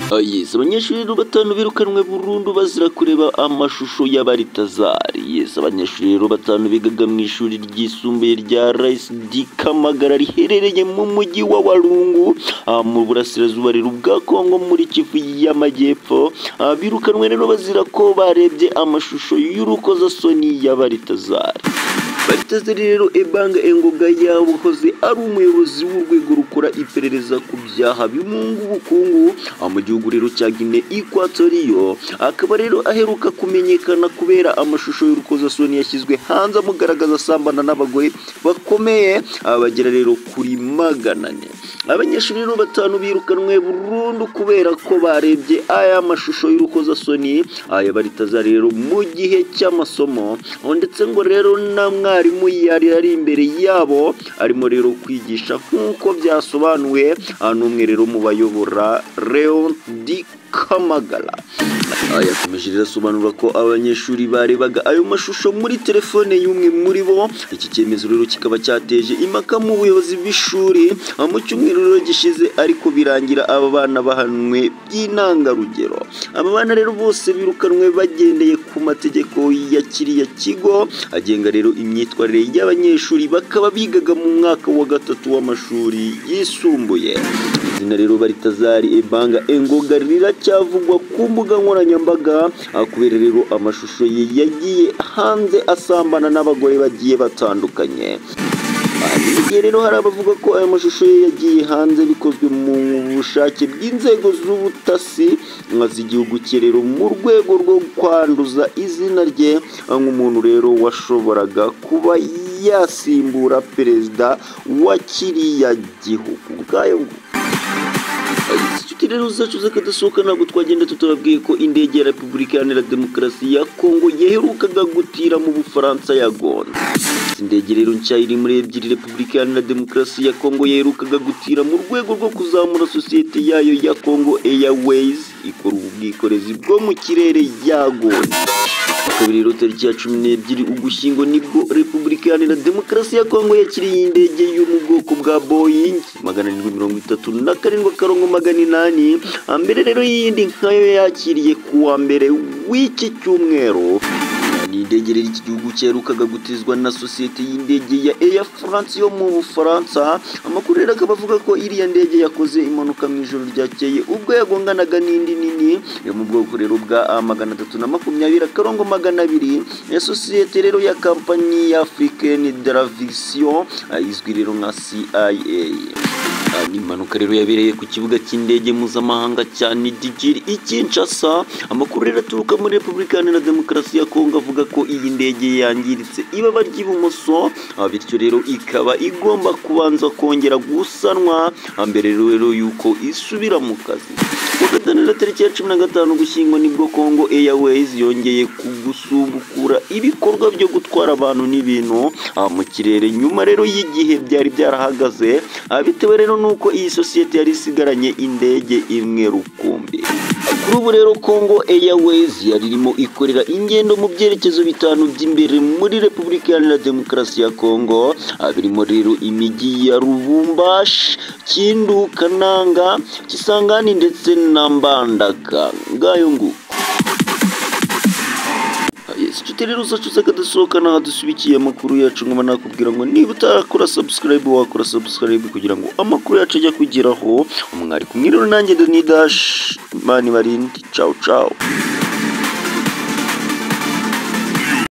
Yes, abanyeshuri rero batanu birukanwe burundu bazira kureba amashusho ya Baritazari. Yes, abanyeshuri rero batanu bigaga mu ishuri ryisumbuye rya Rice di Kamagara riherereye mu mujyi wa Walungu, mu burasirazuba rero bwa Kongo muri Kivu y'Amajyepfo, birukanwe rero bazira ko barebye amashusho y'urukozasoni ya Baritazari. Baritazari rero Ebanga Engoga yahoze ari umuyobozi w'urwego rukora iperereza ku byaha bimunga ubukungu mu gihugu rero cya Guinea Equatorial, akaba rero aheruka kumenyekana kubera amashusho y'urukozasoni yashyizwe hanze amugaragaza asambana n'abagore bakomeye abagera rero kuri 400. Abanyeshuri rero batanu birukanwe burundu kubera ko barebye aya mashusho y'urukozasoni aya Baritazari rero mu gihe cy'amasomo, ndetse ngo rero na mwarimu yari ari imbere yabo arimo rero kwigisha nk'uko byasobanuwe n'umwe rero mu bayobora Leon di Kamagara. Yakomeje rero asobanura ko abanyeshuri barebaga ayo mashusho muri telefone y'umwe muri bo. Iki cyemezo rero kikaba cyateje impaka mu buyobozi bw'ishuri mu cyumweru rero gishize, ariko birangira aba bana bahanwe by'intangarugero. Aba bana rero bose birukanwe bagendeye ku mategeko ya kiriya kigo agenga rero imyitwarire y'abanyeshuri, bakaba bigaga mu mwaka wa 3 w'amashuri yisumbuye. Izina rero Baritazari Ebanga Engoga riracyavugwa ku mbuga nkoranyambaga kubera rero amashusho ye yagiye hanze asambana n'abagore bagiye batandukanye. Igihe rero hari abavuga ko aya mashusho ye yagiye hanze bikozwe mu bushake bw'inzego z'ubutasi z'igihugu cye rero mu rwego rwo kwanduza izina rye nk'umuntu rero washoboraga kuba yasimbura perezida wa kiriya gihugu. Ngayo inshuti rero zacu z'akadasohoka, ntabwo twagenda tutababwiye ko indege ya Repubulika Iharanira Demokarasi ya Kongo yaherukaga gutira mu Bufaransa yagonze. Indege rero nshya iri muri ebyiri Repubulika Iharanira Demokarasi ya Kongo yaherukaga gutira mu rwego rwo kuzamura sosiyete yayo ya Congo Airways ikora ubwikorezi bwo mu kirere yagonze. Kabiri rero tariki ya 12 Ugushyingo nibwo Repubulika Iharanira Demokarasi ya Kongo yakiriye indege yo mu bwoko bwa Boeing 737-800, mbere rero y'indi nkayo yakiriye kuwa mbere w'iki cyumweru. Ni indege rero iki gihugu cyaherukaga gutizwa na sosiyete y'indege ya Air France yo mu Bufaransa. Amakuru rero akaba avuga ko iriya ndege yakoze impanuka mu ijoro ryakeye ubwo yagonganaga n'indi nini yo mu bwoko rero bwa A320-200 ya sosiyete rero ya kampani ya African Aviation izwi rero nka CIA. Ni impanuka rero yabereye ku kibuga cy'indege mpuzamahanga cya Ndjili i Kinshasa. Amakuru rero aturuka muri Repubulika Iharanira Demokarasi ya Kongo avuga ko iyi ndege yangiritse ibaba ry'ibumoso, bityo rero ikaba igomba kubanza kongera gusanwa mbere rero yuko isubira mu kazi. Kuwa gatanu tariki ya 15 Ugushyingo nibwo Congo Airways yongeye gusubukura ibikorwa byo gutwara abantu n'ibintu mu kirere nyuma rero y'igihe byari byarahagaze, bitewe rero nuko iyi sosiyete yari isigaranye indege imwe rukumbi. Kuri ubu rero Congo Airways yari irimo ikorera ingendo mu byerekezo bitanu by'imbere muri Repubulika Iharanira Demokarasi ya Kongo, birimo rero imijyi ya Lubumbashi, Kindu, Kananga, Kisangani ndetse na Mbandaka. Ngayo nguko. Inshuti rero zacu z'akadasohoka, naho dusubikiye amakuru yacu, nkaba nakubwira ngo niba utarakora subscribe wakora subscribe kugira ngo amakuru yacu ajye kugeraho. Umwari kumwe rero nanjye Dani Dash, Imana ibarinde. Ciao ciao.